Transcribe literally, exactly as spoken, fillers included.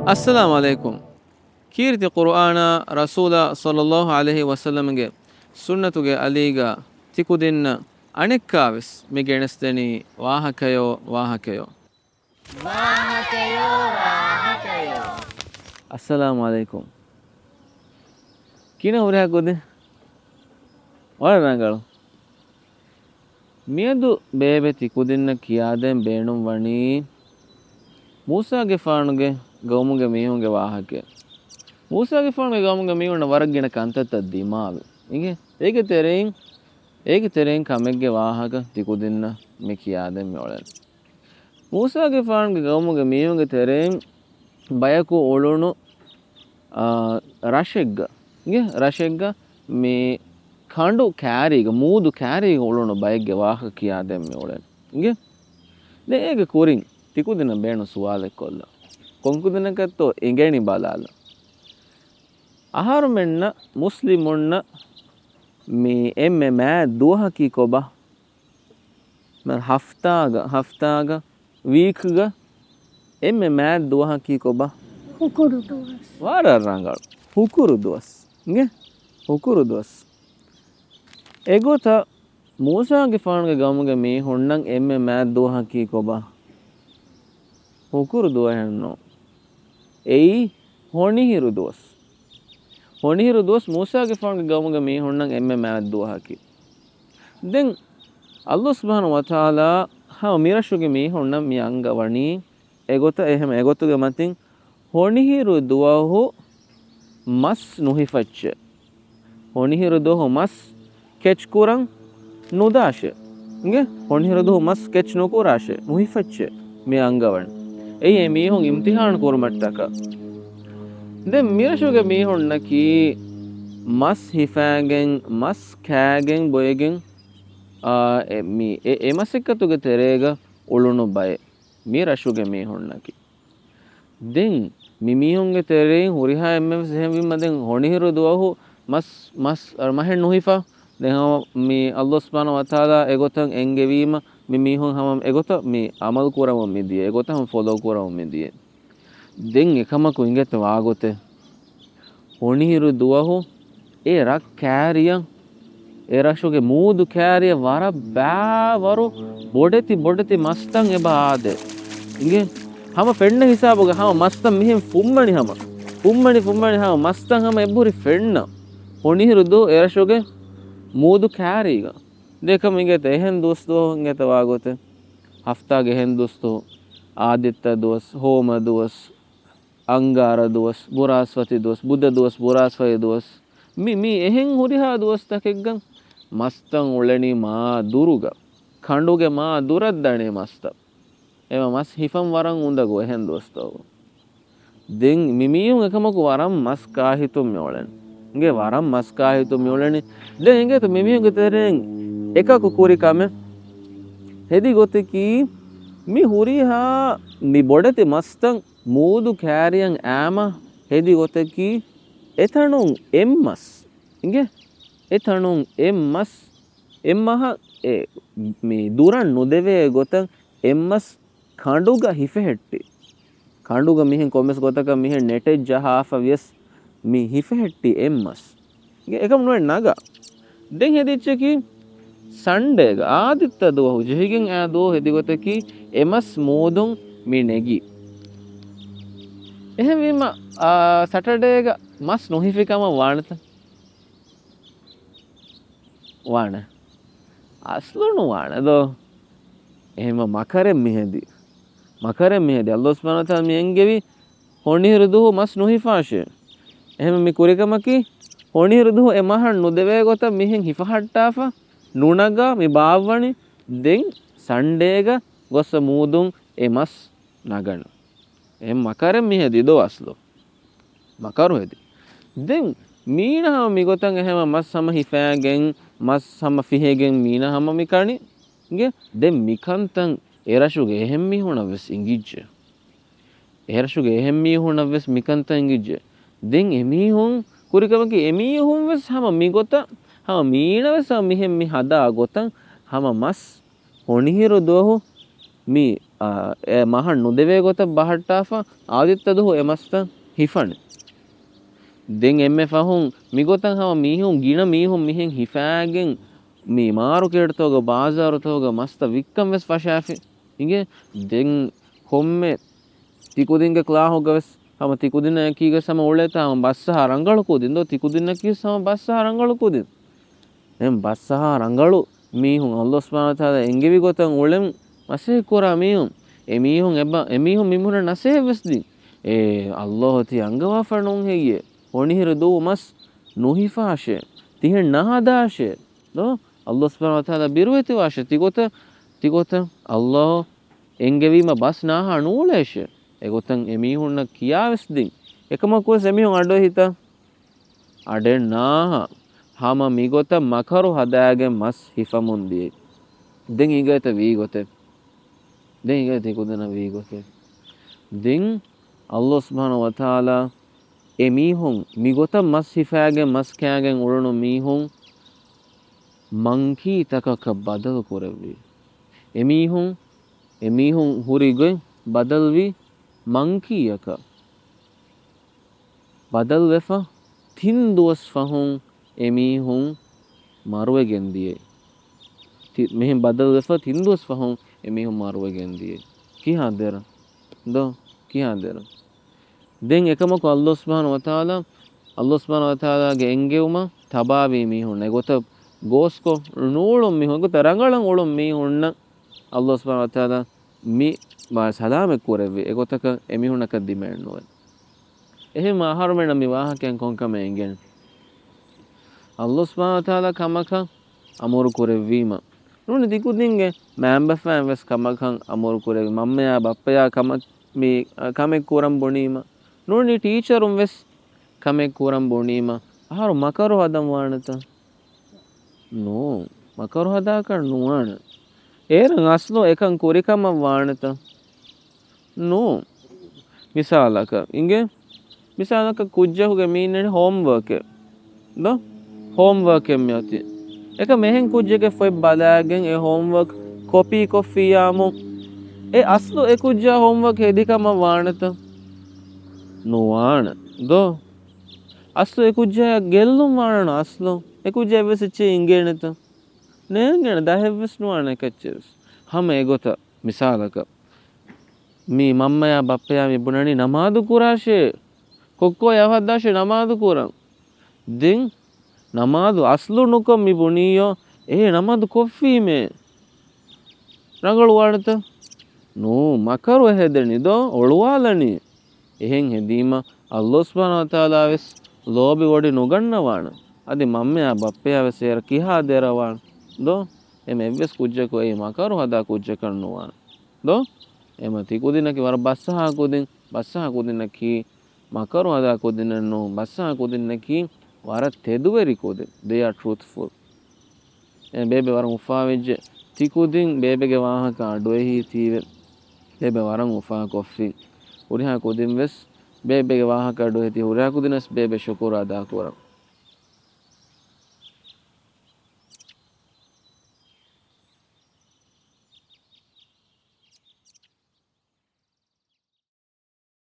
އައްސަލާމު ޢަލައިކުމް. ކީރިތި ޤުރުއާނާ، ރަސޫލާ ޞައްލައްލާހު ޢަލައިހި ވަސައްލަމްގެ ސުންނަތުގެ އަލީގަ ތިކުދިންނަށް އަނެއްކާވެސް މި ގެނެސްދެނީ ވާހަކަޔޯ، ވާހަކަޔޯ. ވާހަކަޔޯ، ވާހަކަޔޯ. އައްސަލާމު ޢަލައިކުމް. ކިހިނެއް ހުރިހާ ކުދިން؟ ވަރަށް ރަނގަޅު. މިއަދު ބޭބެ ތިކުދިންނަށް ކިޔާދޭން ބޭނުން ވަނީ، މޫސާގެފާނުގެ ގައުމުގެ މީހުންގެ ވާހަކައެއް. މޫސާގެފާނުގެ ގައުމުގެ މީހުންނަށް ވަރަށް ގިނަ ކަންތައްތައް ދިމާވި. އިނގޭ؟ އޭގެ ތެރެއިން، އޭގެ ތެރެއިން ކަމެއްގެ ވާހަކަ ތިކުދިންނަށް މި ކިޔާދޭން މި އުޅެނީ. މޫސާގެފާނުގެ ގައުމުގެ މީހުންގެ ތެރެއިން ބަޔަކު އުޅުނު، އާ، ރަށެއްގަ، އިނގޭ؟ ރަށެއްގަ މި ކަނޑު ކާރީގަ، މޫދު ކާރީގަ އުޅުނު ބައެއްގެ ވާހަކަ ކިޔާދޭން މި އުޅެނީ. އިނގޭ؟ ދެން އޭގެ ކުރިން ތިކުދިންނަށް ބޭނުން ސުވާލެއް ކޮށްލަން. ކޮންކުދިންނަކަށްތޯ އެނގެނީ ބަލާލަން. އަހަރުމެންނަށް، މުސްލިމުންނަށް މި އެންމެ މާތް ދުވަހަކީ ކޮބާ؟ ހަފްތާގަ، ހަފްތާގަ، ވީކްގަ އެންމެ މާތް ދުވަހަކީ ކޮބާ؟ ހުކުރު ދުވަސް. ވަރަށް ރަނގަޅު. ހުކުރު ދުވަސް. އިނގޭ؟ ހުކުރު ދުވަސް. އެގޮތަށް މޫސާގެފާނުގެ ގައުމުގެ މީހުންނަށް އެންމެ މާތް ދުވަހަކީ ކޮބާ؟ ހުކުރު ދުވަހެއްނު. އެއީ ހޮނިހިރު ދުވަސް. ހޮނިހިރު ދުވަސް މޫސާގެފާނުގެ ގައުމުގެ މީހުންނަށް އެންމެ މާތް ދުވަހަކީ. ދެން އައްލާހު ސުބްޙާނަހު ވަތަޢާލާ ހަމަ މިރަށުގެ މީހުންނަށް މި އަންގަވަނީ އެގޮތަށް، އެހެމަ އެގޮތުގެ މަތިން ހޮނިހިރު ދުވަހު މަސް ނުހިފައްޗޭ. ހޮނިހިރު ދުވަހު މަސް ކެޗް ކުރަން ނުދާށޭ. އިނގޭ؟ ހޮނިހިރު ދުވަހު މަސް ކެޗް ނުކުރާށޭ. ނުހިފައްޗޭ މި އަންގަވަނީ. އެއީ އެ މީހުން އިމްތިޙާން ކުރުމަށްޓަކާ. ދެން މިރަށުގެ މީހުންނަކީ މަސް ހިފާގެން، މަސް ކާގެން ބޮއެގެން، އާ، އެ، މި، އެ، އެ މަސައްކަތުގެ ތެރޭގަ އުޅުނު ބައެއް މި ރަށުގެ މީހުންނަކީ. ދެން މި މީހުންގެ ތެރެއިން ހުރިހާ އެންމެންވެސް އެހެންވީމަ، ދެން ހޮނިހިރު ދުވަހު މަސް، މަސް މަހެއް ނުހިފާ. ދެން ހަމަ މި އައްލާހު ސުބްޙާނަހު ވަތަޢާލާ އެގޮތަށް އެންގެވީމަ، މި މީހުން ހަމަ އެގޮތަށް މި ޢަމަލު ކުރަމުން މިދިޔަ، އެގޮތަށް ހަމަ ފޮލޯ ކުރަމުން މިދިޔަ. ދެން އެކަމަކު އިނގޭތަ ވާގޮތެއް؟ ހޮނިހިރު ދުވަހު އެ ރަށް ކާރިއަށް، އެ ރަށުގެ މޫދު ކާރިއަށް ވަރަށް ބާވަރު ބޮޑެތި ބޮޑެތި މަސްތައް އެބަ އާދޭ. އިނގޭ؟ ހަމަ ފެންނަ ހިސާބުގަ ހަމަ މަސްތައް މިހެން ފުންމަނި ހަމަ، ފުންމަނި ފުންމަނި ހަމަ މަސްތައް ހަމަ އެބަހުރި ފެންނަ. ހޮނިހިރު ދުވަހު އެ ރަށުގެ މޫދު ކާރީގަ. ދެން އެކަމަކު އިނގޭތަ އެހެން ދުވަސް ދުވަހު އިނގޭތަ ވާގޮތެއް؟ ހަފްތާގެ އެހެން ދުވަސް ދުވަހު، އާދިއްތަ ދުވަސް، ހޯމަ ދުވަސް، އަންގާރަ ދުވަސް، ބުރާސްފަތި ދުވަސް، ބުދަ ދުވަސް، ބުރާސްފަތި ދުވަސް، މި، މި އެހެން ހުރިހާ ދުވަސްތަކެއްގަ މަސްތައް އުޅެނީ މާ ދުރުގަ، ކަނޑުގެ މާ ދުރަށް ދަނީ މަސްތައް. އެމަ މަސް ހިފަން ވަރަށް އުނދަގޫ އެހެން ދުވަސްތަކު. ދެން މި މީހުން އެކަމަކު ވަރަށް މަސް ކާހިތުން މި އުޅެނީ. އިނގޭ ވަރަށް މަސް ކާހިތުން މި އުޅެނީ. ދެން އިނގޭތަ މި މީހުންގެ ތެރެއިން އެކަކު ކުރި ކަމެއް؟ ހެދި ގޮތަކީ މި ހުރިހާ މި ބޮޑެތި މަސްތައް މޫދު ކާރިއަށް އައިމަ ހެދި ގޮތަކީ އެތަނުން އެއްމަސް، އިނގޭ؟ އެތަނުން އެއްމަސް، އެއްމަހަށް އެ މި ދުރަށް ނުދެވޭ ގޮތަށް އެއްމަސް ކަނޑުގަ ހިފެހެއްޓި. ކަނޑުގަ މިހެން ކޮންމެސް ގޮތަކަށް މިހެން ނެޓެއް ޖަހާފަ ވިޔަސް މި ހިފެހެއްޓި އެއްމަސް. އެކަމަކު ނުވެ ނަގާ. ދެން ހެދިއްޖަކީ ސަންޑޭގަ އާދިއްތަ ދުވަހު ޖެހިގެން އާ ދުވަހު ހެދި ގޮތަކީ އެ މަސް މޫދުން މި ނެގީ. އެހެންވީމަ، އާ، ސަޓަޑޭގަ މަސް ނުހިފި ކަމަށް ވާނެތަ؟ ވާނެ. އަސްލު ނުވާނެ ދޯ. އެހެންވީމަ މަކަރެއް މިހެދި. މަކަރެއް މިހެދި. އައްލާހު ސުބްޙާނަހު ވަތަޢާލާ މި އެންގެވި ހޮނިހިރު ދުވަހު މަސް ނުހިފާށޭ. އެހެންވެ މި ކުރިކަމަކީ ހޮނިހިރު ދުވަހު އެ މަހަށް ނުދެވޭ ގޮތަށް މިހެން ހިފަހައްޓާފަ ނުނަގާ މި ބާއްވަނީ. ދެން ސަންޑޭގަ ގޮއްސަ މޫދުން އެ މަސް ނަގަން. އެހެން މަކަރެއް މިހެދި ދޯ އަސްލު. މަކަރު ހެދި. ދެން މީނަ ހަމަ މިގޮތަށް އެހެމަ މަސް ހަމަ ހިފައިގެން، މަސް ހަމަ ފިހެގެން މީނަ ހަމަ މި ކަނީ. އިނގޭ؟ ދެން މިކަންތައް އެރަށުގެ އެހެން މީހުނަށް ވެސް އިނގިއްޖެ. އެރަށުގެ އެހެން މީހުނަށް ވެސް މިކަންތައް އިނގިއްޖެ. ދެން އެމީހުން ކުރިކަމަކީ އެމީހުން ވެސް ހަމަ މިގޮތަށް، ހަމަ މީނަ ވެސް ހަމަ މިހެން މި ހަދާ ގޮތަށް ހަމަ މަސް ހޮނިހިރު ދުވަހު މި، އާ، އެ މަހަށް ނުދެވޭ ގޮތަށް ބަހައްޓާފަ، އާދިއްތަ ދުހު އެ މަސްތައް ހިފަނީ. ދެން އެންމެ ފަހުން މިގޮތަށް ހަމަ މީހުން، ގިނަ މީހުން މިހެން ހިފާގެން، މި މާރުކޭޓްތަކުގަ، ބާޒާރުތަކުގަ މަސްތައް ވިއްކަން ވެސް ފަށާފި. އިނގޭ؟ ދެން ކޮންމެ ތިކުދިންގެ ކްލާހުގަ ވެސް ހަމަ ތިކުދިންނަކީ ވެސް ހަމަ އުޅޭތާ ހަމަ ބަސްއަހާ ރަނގަޅު ކުދިން ދޯ؟ ތިކުދިންނަކީ ވެސް ހަމަ ބަސްއަހާ ރަނގަޅު ކުދިން. ދެން ބަސްއަހާ ރަނގަޅު މީހުން އައްލާހު ސުބްޙާނަހޫ ވަތަޢާލާ އެންގެވި ގޮތަށް އުޅެން މަސައްކަތް ކުރާ މީހުން، އެ މީހުން އެބަ-، އެ މީހުން މި މީހުންނަށް ނަސޭހަތް ވެސް ދިން. އޭ އައްލާހު ތި އަންގަވާފަ ނޫން ހެއްޔޭ؟ އޮނިހިރު ދުވަހު މަސް ނުހިފާށޭ. ތިހެން ނަހަދާށޭ. ދޯ؟ އައްލާހު ސުބްޙާނަހޫ ވަތަޢާލާ ބިރުވެތިވާށޭ. ތިގޮތަށް، ތިގޮތަށް އައްލާހު އެންގެވީމަ ބަސް ނާހާ ނޫޅޭށޭ. އެގޮތަށް އެމީހުންނަށް ކިޔާވެސް ދިން. އެކަމަކުވެސް އެމީހުން އަޑުއެހިތަ؟ އަޑެއް ނާހާ. ހަމަ މިގޮތަށް މަކަރު ހަދާގެން މަސް ހިފަމުން ދިޔައީ. ދެން އިނގޭތަ ވީ ގޮތެއް؟ ދެން އިނގޭ ތިކުދިންނަށް ވީ ގޮތެއް؟ ދެން އައްލާހު ސުބްޙާނަހޫ ވަތަޢާލާ އެމީހުން މިގޮތަށް މަސް ހިފާގެން މަސް ކާގެން އުޅުނު މީހުން މަންކީ ތަކަކަށް ބަދަލު ކުރެއްވި. އެމީހުން، އެމީހުން ހުރި ގޮތް ބަދަލުވި މަންކީއަކަށް. ބަދަލުވެފަ ތިން ދުވަސް ފަހުން އެމީހުން މަރުވެގެން ދިޔައީ. ތި-، މިހެން ބަދަލުވެފަ ތިން ދުވަސް ފަހުން އެމީހުން މަރުވެގެން ދިޔައީ. ކިހާ ދެރަ؟ ދޯ؟ ކިހާ ދެރަ؟ ދެން އެކަމަކު އައްލާހު ސުބްޙާނަހޫ ވަތަޢާލާ، އައްލާހު ސުބްޙާނަހޫ ވަތަޢާލާގެ އެންގެވުމަށް ތަބާވީ މީހުން، އެގޮތަށް ގޯސްކޮށް ނޫޅުން މީހުން، އެގޮތަށް ރަނގަޅަށް އުޅުން މީހުންނަށް އައްލާހު ސުބްޙާނަހޫ ވަތަޢާލާ މި މާ ސަލާމަތް ކުރެއްވި. އެގޮތަކަށް އެމީހުންނަކަށް ދިމައެއް ނުވޭ. އެހެން އަހަރުމެންނަށް މި ވާހަކައިން ކޮންކަމެއް އެނގެން؟ އައްލާހު ސުބްޙާނަހޫ ވަތަޢާލާ ކަމަކަށް އަމުރު ކުރެއްވީމަ، ނޫނީ ތިކުދިންގެ މައިންބަފައިން ވެސް ކަމަކަށް އަމުރު ކުރެއްވި، މަންމަޔާ ބައްޕަޔާ ކަމަށް މި، އަ، ކަމެއް ކުރަން ބުނީމަ، ނޫނީ ޓީޗަރުން ވެސް ކަމެއް ކުރަން ބުނީމަ، އަހަރު މަކަރު ހަދަން ވާނެތަ؟ ނޫން. މަކަރު ހަދާކަށް ނުވާނެ. އޭރުން އަސްލު އެކަން ކުރިކަމަށް ވާނެތަ؟ ނޫން. މިސާލަކަށް އިނގޭ، މިސާލަކަށް ކުއްޖަކުގެ މީނަނީ ހޯމްވާކެއް ދޯ؟ ހޯމްވާކެއް މިއޮތީ. އެކަމް އެހެން ކުއްޖެއްގެ ފޮތް ބަލާގެން އެ ހޯމްވާކް ކޮޕީ ކޮށްފިއްޔާމު، އެ އަސްލު އެ ކުއްޖާ ހޯމްވާކް ހެދިކަމަށް ވާނެތަ؟ ނުވާނެ ދޯ؟ އަސްލު އެ ކުއްޖާ ގެއްލުން ވާނަން އަސްލު. އެ ކުއްޖާ އެއްވެސް އެއްޗެއް އިނގޭނެތަ؟ ނޭނގޭނެ، ދަހެއްވެސް ނުވާނެ އެކައްޗެއްވެސް. ހަމަ އެގޮތަށް މިސާލަކަށް މި މަންމަޔާ ބައްޕަޔާ މި ބުނަނީ ނަމާދު ކުރާށޭ، ކޮއްކޮ އަވަހަށްދާށޭ ނަމާދު ކުރަން. ދެން ނަމާދު އަސްލު ނުކޮށް މި ބުނީޔޯ، އޭ ނަމާދު ކޮށްފީމޭ. ރަނގަޅުވާނެތަ؟ ނޫ، މަކަރު ހެދެނީ ދޯ، އޮޅުވާލަނީ. އެހެން ހެދީމަ، އައްލާހު ސުބްޙާނަހޫ ވަތަޢާލާ ވެސް ލޯބި ވޮޑި ނުގަންނަވާނެ. އަދި މަންމަޔާ ބައްޕަޔާ ވެސް އޭރަށް ކިހާ ދެރަވާނެ ދޯ؟ އެމަ އެއްވެސް ކުއްޖަކު އެއީ މަކަރު ހަދާ ކުއްޖަކަށް ނުވާނެ ދޯ؟ އެމަ ތި ކުދިންނަކީ ވަރަށް ބަސްއަހާ ކުދިން، ބަސްއަހާ ކުދިންނަކީ މަކަރު ހަދާ ކުދިންނެއް ނޫން، ބަސްއަހާ ކުދިންނަކީ ވަރަށް ތެދުވެރި ކުދިން. They are truthful. އެ ބޭބެ ވަރަށް އުފާވެއްޖެ. ތި ކުދިން ބޭބެގެ ވާހަކަ އަޑުއެހީތީވެ. ބޭބެ ވަރަށް އުފާކޮށްފި. ހުރިހާ ކުދިން ވެސް ބޭބެގެ ވާހަކަ އަޑުއެހިތީ ހުރިހާ ކުދިން ވެސް ބޭބެ ޝުކުރު އަދާކުރަން.